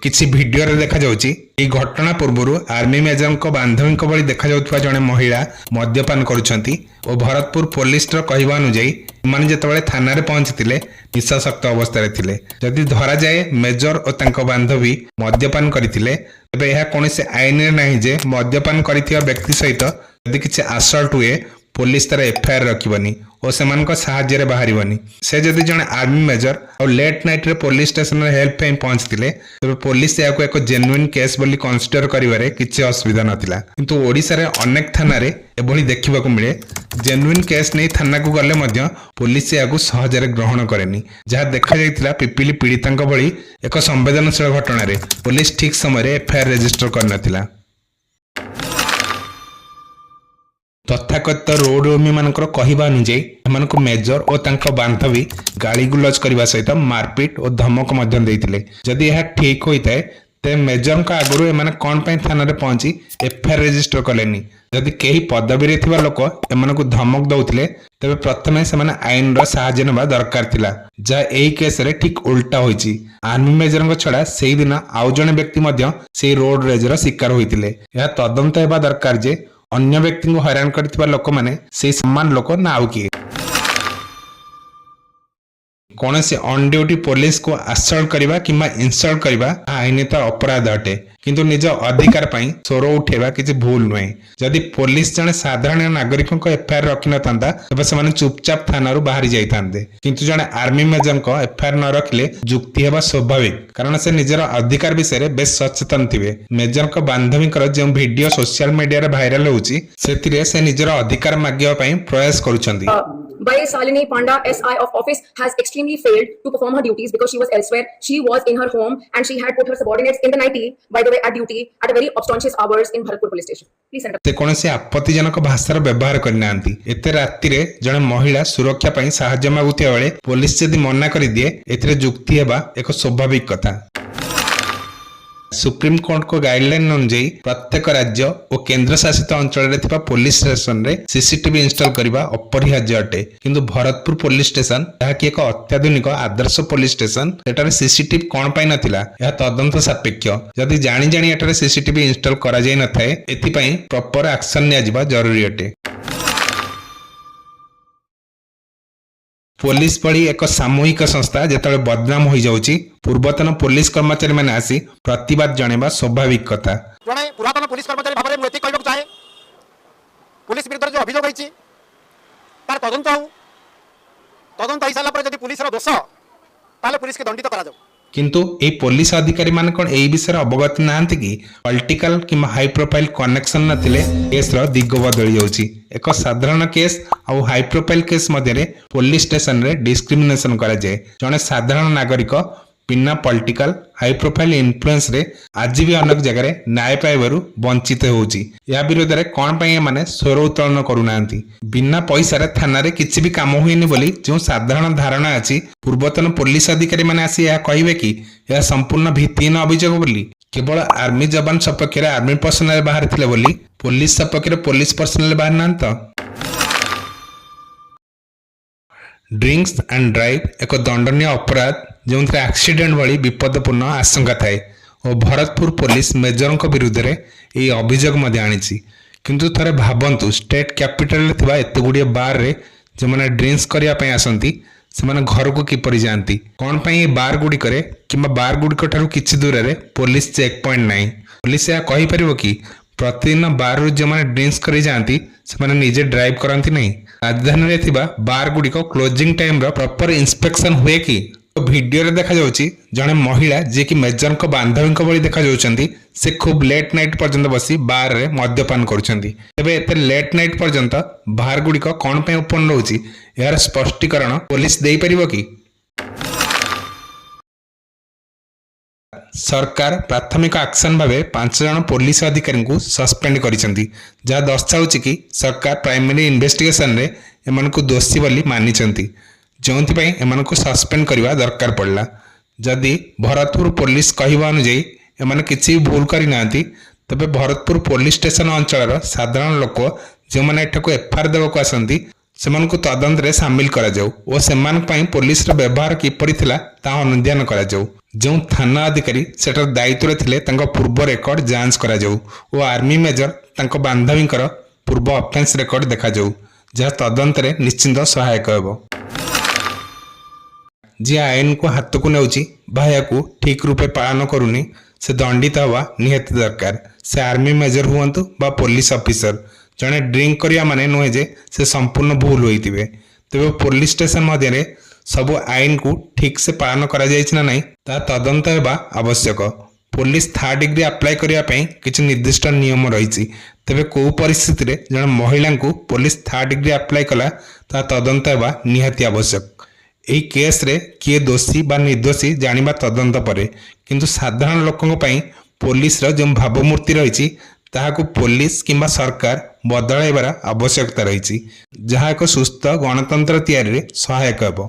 କିଛି ଭିଡିଓରେ ଦେଖାଯାଉଛି, ଏହି ଘଟଣା ପୂର୍ବରୁ ଆର୍ମି ମେଜରଙ୍କ ବାନ୍ଧବୀଙ୍କ ଭଳି ଦେଖାଯାଉଥିବା ଜଣେ ମହିଳା ମଦ୍ୟପାନ କରୁଛନ୍ତି ଓ ଭରତପୁର ପୋଲିସର କହିବା ଅନୁଯାୟୀ ଏମାନେ ଯେତେବେଳେ ଥାନାରେ ପହଞ୍ଚିଥିଲେ, ନିଶାସକ୍ତ ଅବସ୍ଥାରେ ଥିଲେ। ଯଦି ଧରାଯାଏ ମେଜର ଓ ତାଙ୍କ ବାନ୍ଧବୀ ମଦ୍ୟପାନ କରିଥିଲେ, ତେବେ ଏହା କୌଣସି ଆଇନରେ ନାହିଁ ଯେ ମଦ୍ୟପାନ କରିଥିବା ବ୍ୟକ୍ତି ସହିତ ଯଦି କିଛି ଆସଲ୍ଟ ହୁଏ, ପୋଲିସ ତାର ଏଫଆଇଆର ରଖିବନି ଓ ସେମାନଙ୍କ ସାହାଯ୍ୟରେ ବାହାରିବନି। ସେ ଯଦି ଜଣେ ଆର୍ମି ମେଜର ଆଉ ଲେଟ୍ ନାଇଟ୍ରେ ପୋଲିସ ଷ୍ଟେସନରେ ହେଲ୍ପ ପାଇଁ ପହଞ୍ଚିଥିଲେ, ତେବେ ପୋଲିସ ଏହାକୁ ଏକ ଜେନୁଇନ୍ କେସ୍ ବୋଲି କନସିଡର କରିବାରେ କିଛି ଅସୁବିଧା ନଥିଲା। କିନ୍ତୁ ଓଡ଼ିଶାରେ ଅନେକ ଥାନାରେ ଏଭଳି ଦେଖିବାକୁ ମିଳେ, ଜେନୁଇନ୍ କେସ୍ ନେଇ ଥାନାକୁ ଗଲେ ମଧ୍ୟ ପୋଲିସ ଏହାକୁ ସହଜରେ ଗ୍ରହଣ କରେନି, ଯାହା ଦେଖାଯାଇଥିଲା ପିପିଲି ପୀଡ଼ିତାଙ୍କ ଭଳି ଏକ ସମ୍ବେଦନଶୀଳ ଘଟଣାରେ ପୋଲିସ ଠିକ୍ ସମୟରେ ଏଫଆଇଆର ରେଜିଷ୍ଟର କରିନଥିଲା। ତଥାକଥିତ ରୋଡ ରୋମିମାନଙ୍କର କହିବା ଅନୁଯାୟୀ ଏମାନଙ୍କୁ ମେଜର ଓ ତାଙ୍କ ବାନ୍ଧବୀ ଗାଳିଗୁଲଜ କରିବା ସହିତ ମାରପିଟ ଓ ଧମକ ମଧ୍ୟ ଦେଇଥିଲେ। ଯଦି ଏହା ଠିକ୍ ହୋଇଥାଏ, ତେବେ ମେଜରଙ୍କ ଆଗରୁ ଏମାନେ କ'ଣ ପାଇଁ ଥାନାରେ ପହଞ୍ଚି ଏଫଆଇଆର ରେଜିଷ୍ଟର କଲେନି? ଯଦି କେହି ପଦବୀରେ ଥିବା ଲୋକ ଏମାନଙ୍କୁ ଧମକ ଦଉଥିଲେ, ତେବେ ପ୍ରଥମେ ସେମାନେ ଆଇନର ସାହାଯ୍ୟ ନେବା ଦରକାର ଥିଲା, ଯାହା ଏହି କେସରେ ଠିକ୍ ଉଲ୍ଟା ହୋଇଛି। ଆର୍ମି ମେଜରଙ୍କ ଛଡ଼ା ସେଇଦିନ ଆଉ ଜଣେ ବ୍ୟକ୍ତି ମଧ୍ୟ ସେହି ରୋଡ ରେଜର ଶିକାର ହୋଇଥିଲେ। ଏହା ତଦନ୍ତ ହେବା ଦରକାର ଯେ ଅନ୍ୟ ବ୍ୟକ୍ତିଙ୍କୁ ହଇରାଣ କରିଥିବା ଲୋକମାନେ ସେଇ ସମାନ ଲୋକ ନା ଆଉ କିଏ। କୌଣସି ଅନ୍ ଡ୍ୟୁଟି ପୋଲିସକୁ ଆସଲ୍ଟ କରିବା କିମ୍ବା ଇନସଲ୍ଟ କରିବା ଆଇନତଃ ଅପରାଧ ଅଟେ, କିନ୍ତୁ ନିଜ ଅଧିକାର ପାଇଁ ସ୍ୱର ଉଠେଇବା କିଛି ଭୁଲ ନୁହେଁ। ଯଦି ପୋଲିସ ଜଣେ ସାଧାରଣ ନାଗରିକଙ୍କ ଏଫଆଇଆର ରଖିନଥାନ୍ତା, ତେବେ ସେମାନେ ଚୁପଚାପ ଥାନାରୁ ବାହାରି ଯାଇଥାନ୍ତେ। କିନ୍ତୁ ଜଣେ ଆର୍ମି ମେଜରଙ୍କ ଏଫଆଇଆର ନ ରଖିଲେ ଯୁକ୍ତି ହେବା ସ୍ୱାଭାବିକ, କାରଣ ସେ ନିଜର ଅଧିକାର ବିଷୟରେ ବେଶ ସଚେତନ ଥିବେ। ମେଜରଙ୍କ ବାନ୍ଧବୀଙ୍କର ଯେଉଁ ଭିଡିଓ ସୋସିଆଲ ମିଡିଆରେ ଭାଇରାଲ ହେଉଛି, ସେଥିରେ ସେ ନିଜର ଅଧିକାର ମାଗିବା ପାଇଁ ପ୍ରୟାସ କରୁଛନ୍ତି। By Salini Panda, SI of office, has extremely failed to perform her duties because she was elsewhere. She was in her home and she had put her subordinates in the nighty, by the way, at duty at a very obnoxious hours in Bharatpur police station. Please send up. ସେ କୌଣସି ଆପତ୍ତିଜନକ ଭାଷାର ବ୍ୟବହାର କରିନାହାନ୍ତି। ଏତେ ରାତିରେ ଜଣେ ମହିଳା ସୁରକ୍ଷା ପାଇଁ ସାହାଯ୍ୟ ମାଗୁଥିବା ବେଳେ ପୋଲିସ ଯଦି ମନା କରିଦିଏ, ଏଥିରେ ଯୁକ୍ତି ହେବା ଏକ ସ୍ୱାଭାବିକ କଥା। ସୁପ୍ରିମକୋର୍ଟଙ୍କ ଗାଇଡଲାଇନ ଅନୁଯାୟୀ ପ୍ରତ୍ୟେକ ରାଜ୍ୟ ଓ କେନ୍ଦ୍ରଶାସିତ ଅଞ୍ଚଳରେ ଥିବା ପୋଲିସ ଷ୍ଟେସନରେ ସିସିଟିଭି ଇନଷ୍ଟଲ କରିବା ଅପରିହାର୍ଯ୍ୟ ଅଟେ। କିନ୍ତୁ ଭରତପୁର ପୋଲିସ ଷ୍ଟେସନ, ଯାହାକି ଏକ ଅତ୍ୟାଧୁନିକ ଆଦର୍ଶ ପୋଲିସ ଷ୍ଟେସନ, ସେଠାରେ ସିସିଟିଭି କଣ ପାଇଁ ନଥିଲା, ଏହା ତଦନ୍ତ ସାପେକ୍ଷ। ଯଦି ଜାଣି ଜାଣି ଏଠାରେ ସିସିଟିଭି ଇନଷ୍ଟଲ କରାଯାଇ ନଥାଏ, ଏଥିପାଇଁ ପ୍ରପର ଆକ୍ସନ ନିଆଯିବା ଜରୁରୀ ଅଟେ। ପୋଲିସ ଭଳି ଏକ ସାମୂହିକ ସଂସ୍ଥା ଯେତେବେଳେ ବଦନାମ ହୋଇଯାଉଛି, ପୂର୍ବତନ ପୋଲିସ କର୍ମଚାରୀମାନେ ଆସି ପ୍ରତିବାଦ ଜଣାଇବା ସ୍ୱାଭାବିକ କଥା। ଜଣେ ପୁରାତନ ପୁଲିସ କର୍ମଚାରୀ ଭାବରେ ମୁଁ ଏତିକି କହିବାକୁ ଚାହେଁ, ପୁଲିସ ବିରୁଦ୍ଧରେ ଯେଉଁ ଅଭିଯୋଗ ହେଇଛି ତାର ତଦନ୍ତ ହଉ। ତଦନ୍ତ ହେଇସାରିଲା ପରେ ଯଦି ପୁଲିସର ଦୋଷ, ତାହେଲେ ପୁଲିସকে ଦଣ୍ଡିତ କରାଯାଉ। କିନ୍ତୁ ଏହି ପୋଲିସ ଅଧିକାରୀମାନେ କଣ ଏହି ବିଷୟରେ ଅବଗତ ନାହାନ୍ତି କି? ପଲିଟିକାଲ କିମ୍ବା ହାଇ ପ୍ରୋଫାଇଲ କନେକ୍ସନ ନଥିଲେ କେସ୍ର ଦିଗ ବଦଳି ଯାଉଛି। ଏକ ସାଧାରଣ କେସ୍ ଆଉ ହାଇ ପ୍ରୋଫାଇଲ କେସ୍ ମଧ୍ୟରେ ପୋଲିସ ଷ୍ଟେସନରେ ଡିସ୍କ୍ରିମିନେସନ କରାଯାଏ। ଜଣେ ସାଧାରଣ ନାଗରିକ ବିନା ପଲିଟିକାଲ ହାଇ ପ୍ରୋଫାଇଲ ଇନଫ୍ଲୁଏନ୍ସରେ ଆଜି ବି ଅନେକ ଜାଗାରେ ନ୍ୟାୟ ପାଇବାରୁ ବଞ୍ଚିତ ହେଉଛି। ଏହା ବିରୋଧରେ କଣ ପାଇଁ ଏମାନେ ସ୍ୱର ଉତ୍ତୋଳନ କରୁନାହାନ୍ତି? ବିନା ପଇସାରେ ଥାନାରେ କିଛି ବି କାମ ହୁଏନି ବୋଲି ଯେଉଁ ସାଧାରଣ ଧାରଣା ଅଛି, ପୂର୍ବତନ ପୋଲିସ ଅଧିକାରୀମାନେ ଆସି ଏହା କହିବେ କି ଏହା ସମ୍ପୂର୍ଣ୍ଣ ଭିତ୍ତିହୀନ ଅଭିଯୋଗ ବୋଲି? କେବଳ ଆର୍ମି ଯବାନ ସପକ୍ଷରେ ଆର୍ମି ପର୍ସନାଲ ବାହାରିଥିଲେ ବୋଲି ପୋଲିସ ସପକ୍ଷରେ ପୋଲିସ ପର୍ସନାଲ ବାହାରି ନାହାନ୍ତି ତ? ଡ୍ରିଙ୍କସ୍ ଆଣ୍ଡ ଡ୍ରାଇଭ୍ ଏକ ଦଣ୍ଡନୀୟ ଅପରାଧ, ଯେଉଁଥିରେ ଆକ୍ସିଡେଣ୍ଟ ଭଳି ବିପଦପୂର୍ଣ୍ଣ ଆଶଙ୍କା ଥାଏ ଓ ଭରତପୁର ପୋଲିସ ମେଜରଙ୍କ ବିରୁଦ୍ଧରେ ଏହି ଅଭିଯୋଗ ମଧ୍ୟ ଆଣିଛି। କିନ୍ତୁ ଥରେ ଭାବନ୍ତୁ, ଷ୍ଟେଟ୍ କ୍ୟାପିଟାଲରେ ଥିବା ଏତେ ଗୁଡ଼ିଏ ବାର୍ରେ ଯେଉଁମାନେ ଡ୍ରିଙ୍କସ୍ କରିବା ପାଇଁ ଆସନ୍ତି, ସେମାନେ ଘରକୁ କିପରି ଯାଆନ୍ତି? କ'ଣ ପାଇଁ ଏହି ବାର୍ ଗୁଡ଼ିକରେ କିମ୍ବା ବାର୍ ଗୁଡ଼ିକ ଠାରୁ କିଛି ଦୂରରେ ପୋଲିସ ଚେକ୍ ପଏଣ୍ଟ ନାହିଁ? ପୋଲିସ ଏହା କହିପାରିବ କି ପ୍ରତିଦିନ ବାର୍ରୁ ଯେଉଁମାନେ ଡ୍ରିଙ୍କସ୍ କରି ଯାଆନ୍ତି, ସେମାନେ ନିଜେ ଡ୍ରାଇଭ୍ କରନ୍ତି ନାହିଁ? ରାଜଧାନୀରେ ଥିବା ବାର୍ ଗୁଡ଼ିକ କ୍ଲୋଜିଂ ଟାଇମ୍ର ପ୍ରପର ଇନ୍ସପେକ୍ସନ ହୁଏ କି? ଭିଡିଓରେ ଦେଖାଯାଉଛି ଜଣେ ମହିଳା, ଯିଏକି ମେଜରଙ୍କ ବାନ୍ଧବୀଙ୍କ ଭଳି ଦେଖାଯାଉଛନ୍ତି, ସେ ଖୁବ୍ ଲେଟ୍ ନାଇଟ୍ ପର୍ଯ୍ୟନ୍ତ ବସି ବାର୍ରେ ମଦ୍ୟପାନ କରୁଛନ୍ତି। ତେବେ ଏତେ ଲେଟ୍ ନାଇଟ୍ ପର୍ଯ୍ୟନ୍ତ ବାର୍ ଗୁଡ଼ିକ କ'ଣ ପାଇଁ ଓପନ୍ ରହୁଛି, ଏହାର ସ୍ପଷ୍ଟୀକରଣ ପୋଲିସ ଦେଇପାରିବ କି? ସରକାର ପ୍ରାଥମିକ ଆକ୍ସନ ଭାବେ 5 ଜଣ ପୋଲିସ ଅଧିକାରୀଙ୍କୁ ସସ୍ପେଣ୍ଡ କରିଛନ୍ତି, ଯାହା ଦର୍ଶାଉଛି କି ସରକାର ପ୍ରାଇମେରୀ ଇନଭେଷ୍ଟିଗେସନରେ ଏମାନଙ୍କୁ ଦୋଷୀ ବୋଲି ମାନିଛନ୍ତି, ଯେଉଁଥିପାଇଁ ଏମାନଙ୍କୁ ସସ୍ପେଣ୍ଡ କରିବା ଦରକାର ପଡ଼ିଲା। ଯଦି ଭରତପୁର ପୋଲିସ କହିବା ଅନୁଯାୟୀ ଏମାନେ କିଛି ବି ଭୁଲ କରିନାହାନ୍ତି, ତେବେ ଭରତପୁର ପୋଲିସ ଷ୍ଟେସନ ଅଞ୍ଚଳର ସାଧାରଣ ଲୋକ ଯେଉଁମାନେ ଏଠାକୁ ଏଫଆଇଆର ଦେବାକୁ ଆସନ୍ତି, ସେମାନଙ୍କୁ ତଦନ୍ତରେ ସାମିଲ କରାଯାଉ ଓ ସେମାନଙ୍କ ପାଇଁ ପୋଲିସର ବ୍ୟବହାର କିପରି ଥିଲା ତାହା ଅନୁଧ୍ୟାନ କରାଯାଉ। ଯେଉଁ ଥାନା ଅଧିକାରୀ ସେଠାର ଦାୟିତ୍ୱରେ ଥିଲେ, ତାଙ୍କ ପୂର୍ବ ରେକର୍ଡ ଯାଞ୍ଚ କରାଯାଉ ଓ ଆର୍ମି ମେଜର ତାଙ୍କ ବାନ୍ଧବୀଙ୍କର ପୂର୍ବ ଅଫେନ୍ସ ରେକର୍ଡ ଦେଖାଯାଉ, ଯାହା ତଦନ୍ତରେ ନିଶ୍ଚିନ୍ତ ସହାୟକ ହେବ। ଯିଏ ଆଇନକୁ ହାତକୁ ନେଉଛି ବା ଏହାକୁ ଠିକ୍ ରୂପେ ପାଳନ କରୁନି, ସେ ଦଣ୍ଡିତ ହେବା ନିହାତି ଦରକାର। ସେ ଆର୍ମି ମେଜର ହୁଅନ୍ତୁ ବା ପୋଲିସ ଅଫିସର। ଜଣେ ଡ୍ରିଙ୍କ କରିବା ମାନେ ନୁହେଁ ଯେ ସେ ସମ୍ପୂର୍ଣ୍ଣ ଭୁଲ ହୋଇଥିବେ। ତେବେ ପୋଲିସ ଷ୍ଟେସନ ମଧ୍ୟରେ ସବୁ ଆଇନକୁ ଠିକ୍ ସେ ପାଳନ କରାଯାଇଛି ନା ନାହିଁ, ତାହା ତଦନ୍ତ ହେବା ଆବଶ୍ୟକ। ପୋଲିସ ଥାର୍ଡ ଡିଗ୍ରୀ ଆପ୍ଲାଏ କରିବା ପାଇଁ କିଛି ନିର୍ଦ୍ଦିଷ୍ଟ ନିୟମ ରହିଛି। ତେବେ କେଉଁ ପରିସ୍ଥିତିରେ ଜଣେ ମହିଳାଙ୍କୁ ପୋଲିସ ଥାର୍ଡ ଡିଗ୍ରୀ ଆପ୍ଲାଏ କଲା, ତାହା ତଦନ୍ତ ହେବା ନିହାତି ଆବଶ୍ୟକ। ଏହି କେସ୍ରେ କିଏ ଦୋଷୀ ବା ନିର୍ଦ୍ଦୋଷୀ ଜାଣିବା ତଦନ୍ତ ପରେ, କିନ୍ତୁ ସାଧାରଣ ଲୋକଙ୍କ ପାଇଁ ପୋଲିସର ଯେଉଁ ଭାବମୂର୍ତ୍ତି ରହିଛି, ତାହାକୁ ପୋଲିସ କିମ୍ବା ସରକାର ବଦଳାଇବାର ଆବଶ୍ୟକତା ରହିଛି, ଯାହା ଏକ ସୁସ୍ଥ ଗଣତନ୍ତ୍ର ତିଆରିରେ ସହାୟକ ହେବ।